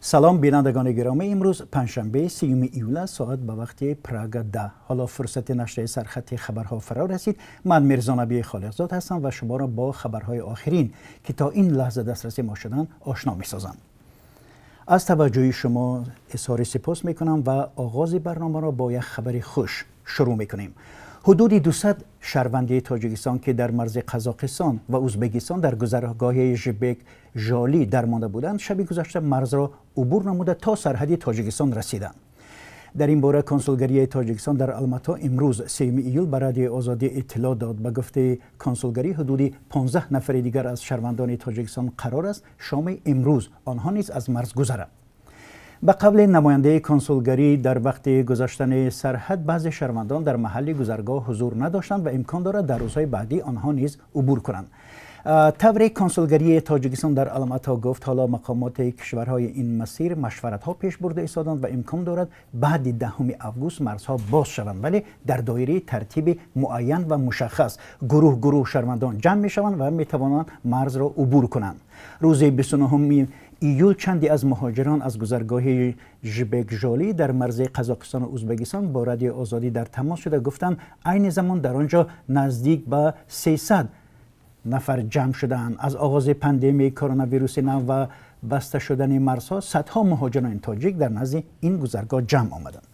Салом, бинандагони гиромӣ. Имрӯз панҷшанбе, 30 июл аст, соат ба вақти Прага 10. Ҳоло фурсати нашри сархати хабарҳо фаро расид. Ман Мирзонабии Холиқзод ҳастам ва шуморо бо хабарҳои охирин, ки то ин лаҳза дастраси мо шуданд, ошно месозам. Аз таваҷҷӯҳи шумо изҳори сипос мекунам ва оғози барномаро бо як хабари хуш шурӯъ мекунем. Ҳудуди 200 шаҳрванди Тоҷикистон, ки дар марзи Қазоқистон ва Ӯзбекистон дар гузаргоҳи Жибек Жолӣ дармонда буданд, шаби гузашта марзро убур намуда, то сарҳади Тоҷикистон расиданд. Дар ин бора консулгарии Тоҷикистон дар Алмато имрӯз, 3 июл, ба Радиои Озодӣ иттилоъ дод. Ба гуфтаи консулгарӣ, ҳудуди 15 нафари дигар аз шаҳрвандони Тоҷикистон қарор аст шоми имрӯз онҳо низ аз марз гузаранд. Ба қавли намояндаи консулгарӣ, дар вақти гузаштани сарҳад баъзе шаҳрвандон дар маҳалли гузаргоҳ ҳузур надоштанд ва имкон дорад, дар рӯзҳои баъдӣ онҳо низ убур кунанд. Тавре консулгарии Тоҷикистон дар Алмато гуфт, ҳоло мақомоти кишварҳои ин масир машваратҳо пеш бурда истоданд ва имкон дорад, баъди 10 август марзҳо боз шаванд, вале дар доираи тартиби муайян ва мушаххас гурӯҳ гурӯҳ шаҳрвандон ҷамъ мешаванд ва метавонанд марзро убур кунанд. Рӯзи 29 июл чанде аз муҳоҷирон аз гузаргоҳи Жибекжолӣ дар марзи Қазоқистону Ӯзбекистон бо Радиои Озодӣ дар тамос шуда гуфтанд, айни замон дар он ҷо наздик ба 300 нафар ҷамъ шудаанд. Аз оғози пандемияи коронавируси нав ва баста шудани марзҳо садҳо муҳоҷирони тоҷик дар назди ин гузаргоҳ ҷамъ омаданд.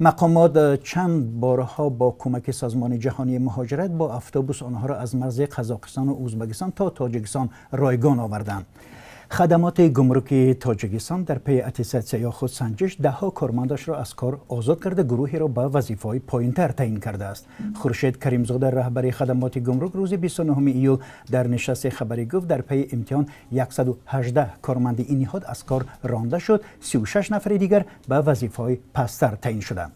Мақомот чанд борҳо бо кӯмаки Созмони ҷаҳонии муҳоҷират бо автобус онҳоро аз марзи Қазоқистону Ӯзбекистон то Тоҷикистон ройгон оварданд. Хадамоти гумруки Тоҷикистон дар пайи аттестатсия ё худсанҷиш даҳҳо кормандашро аз кор озод карда, гурӯҳеро ба вазифаҳои поинтар таъин кардааст. Хуршед Каримзода, раҳбари хадамоти гумрук, рӯзи 29 июл дар нишасти хабарӣ гуфт, дар пайи имтиҳон 118 корманди ин ниҳод аз кор ронда шуд, 36 нафари дигар ба вазифаҳои пасттар таъин шуданд.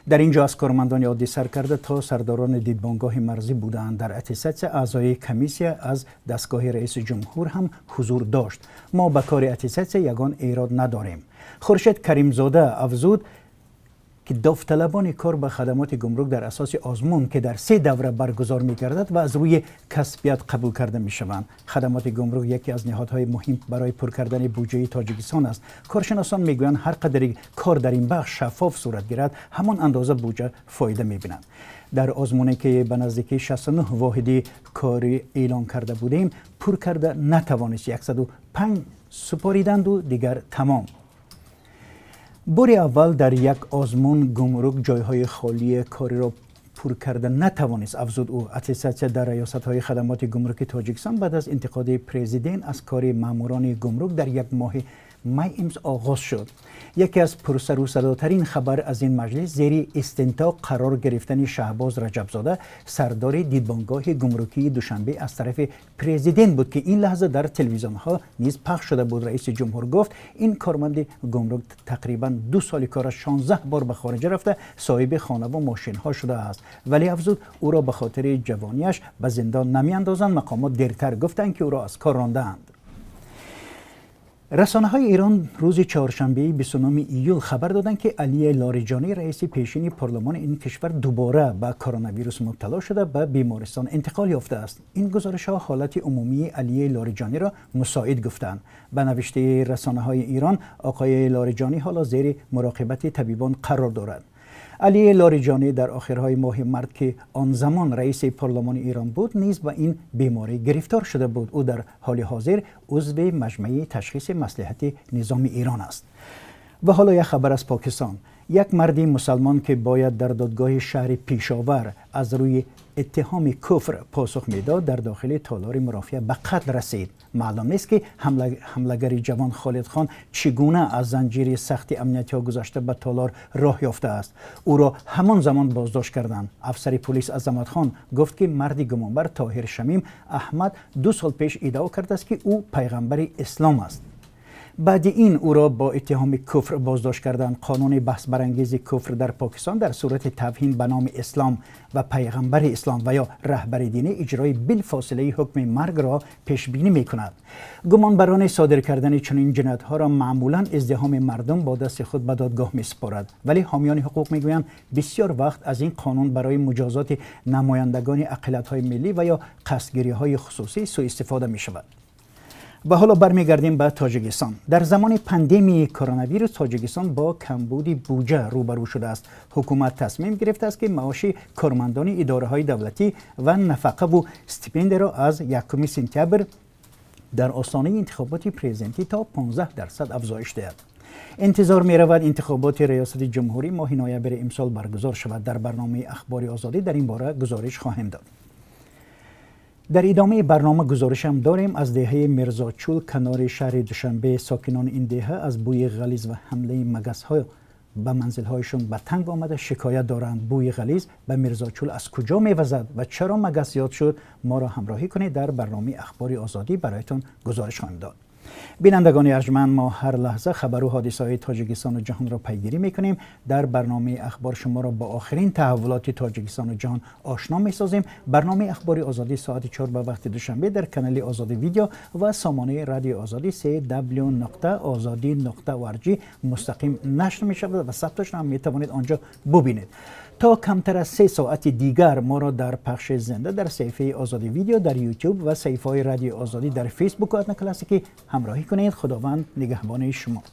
Дар ин ҷо аз кормандони оддӣ сар карда то сардорони дидбонгоҳи марзӣ буданд. Дар аттестатсия аъзои комиссия аз дастгоҳи раиси ҷумҳур ҳам ҳузур дошт. «Мо ба кори аттестатсия ягон эрод надорем», Хуршед Каримзода афзуд, ки довталабони кор ба хадамоти гумрук дар асоси озмун, ки дар се давра баргузор мегардад ва аз рӯи касбият қабул карда мешаванд. Хадамоти гумрук яке аз ниҳодҳои муҳим барои пур кардани буҷаи Тоҷикистон аст. Коршиносон мегӯянд, ҳар қадаре кор дар ин бахш шаффоф сурат гирад, ҳамон андоза буҷа фоида мебинад. Дар озмуне, ки ба наздикии 69 воҳиди корӣ эълон карда будем, пур карда натавонист, 105 супориданду дигар тамом. Бори аввал дар як озмун гумрук ҷойҳои холии кориро пур карда натавонист, афзуд ӯ. Аттестатсия дар раёсатҳои хадамоти гумруки Тоҷикистон баъд аз интиқоди президент аз кори маъмурони гумрук дар як моҳи май имсол оғоз шуд. Яке аз пурсарусадотарин хабар аз ин маҷлис зери истинтоқ қарор гирифтани Шаҳбоз Раҷабзода, сардори дидбонгоҳи гумрукии Душанбе, аз тарафи президент буд, ки ин лаҳза дар телевизионҳо низ пахш шуда буд. Раиси ҷумҳур гуфт, ин корманди гумрук тақрибан 2 соли кораш 16 бор ба хориҷа рафта, соҳиби хонаву мошинҳо шудааст, вале афзуд, ӯро ба хотири ҷавониаш ба зиндон намеандозанд. Мақомот дертар гуфтанд, ки ӯро аз кор рондаанд. Расонаҳои Эрон рӯзи чоршанбеи 29 июл хабар доданд, ки Алии Лориҷонӣ, раиси пешини парлумони ин кишвар, дубора ба коронавирус мубтало шуда, ба бемористон интиқол ёфтааст. Ин гузоришҳо ҳолати умумии Алии Лориҷониро мусоид гуфтанд. Ба навиштаи расонаҳои Эрон, оқои Лориҷонӣ ҳоло зери муроқибати табибон қарор дорад. Алии Лориҷонӣ дар охирҳои моҳи март, ки он замон раиси парлумони Эрон буд, низ ба ин беморӣ гирифтор шуда буд. Ӯ дар ҳоли ҳозир узви Маҷмаи ташхиси маслиҳати низоми Эрон аст. Ва ҳоло як хабар аз Покистон. Як марди мусалмон, ки бояд дар додгоҳи шаҳри Пешовар аз рӯи иттиҳоми куфр посух медод, дар дохили толори мурофиа ба қатл расид. Маълум нест, ки ҳамлагари ҷавон Холид Хон чӣ гуна аз занҷири сахти амниятиҳо гузашта, ба толор роҳ ёфтааст. Ӯро ҳамон замон боздошт карданд. Афсари полис Азаматхон гуфт, ки марди гумонбар Тоҳир Шамим Аҳмад 2 сол пеш иддао кардааст, ки ӯ пайғамбари ислом аст. Баъди ин ӯро бо иттиҳоми куфр боздошт карданд. Қонуни баҳсбарангези куфр дар Покистон дар сурати тавҳин ба номи ислом ва пайғамбари ислом ва ё раҳбари динӣ иҷрои билфосилаи ҳукми маргро пешбинӣ мекунад. Гумонбарони содир кардани чунин ҷиноятҳоро маъмулан издиҳоми мардум бо дасти худ ба додгоҳ месупорад, вале ҳомиёни ҳуқуқ мегӯянд, бисёр вақт аз ин қонун барои муҷозоти намояндагони ақаллиятҳои миллӣ ва ё қасдгириҳои хусусӣ сӯистифода мешавад. و حالا برمیگردیم به تاجیکستان. در زمان پاندمی کرونا ویروس، تاجیکستان با کمبود بودجه روبرو شده است. حکومت تصمیم گرفته است که معاش کارمندان اداره های دولتی و نفقه و استیپند را از 1 سپتامبر در آستانه انتخابات پرزیدنتی تا 15% افزایش دهد. انتظار می رود انتخابات ریاست جمهوری ماه نوامبر امسال برگزار شود. در برنامه اخبار آزادی در این باره گزارش خواهیم داد. در ادامه برنامه گزارش هم داریم از دهه میرزاچول کنار شهر دوشنبه. ساکنان این دهه از بوی غلیظ و حمله مگس ها به منزل هایشون به تنگ آمده، شکایت دارند. بوی غلیظ به میرزاچول از کجا میوزد و چرا مگس زیاد شد؟ ما را همراهی کنید، در برنامه اخبار آزادی برایتون گزارش خواهیم داد. بینندگان ارجمند، ما هر لحظه خبر و حادثه های تاجیکستان و جهان را پیگیری میکنیم. در برنامه اخبار شما را با آخرین تحولات تاجیکستان و جهان آشنا میسازیم. برنامه اخبار آزادی ساعت 4 به وقت دوشنبه در کانال آزادی ویدیو و سامانه رادیو آزادی 3w.azadi.org مستقیم نشر می شود و ثبتش هم می توانید آنجا ببینید. تا کمتر از 3 ساعت دیگر ما را در پخش زنده در صفحه آزادی ویدیو در یوتیوب و صفحه های رادیو آزادی در فیسبوک و کلاسیکی همراهی کنید. خداوند نگهبان شما.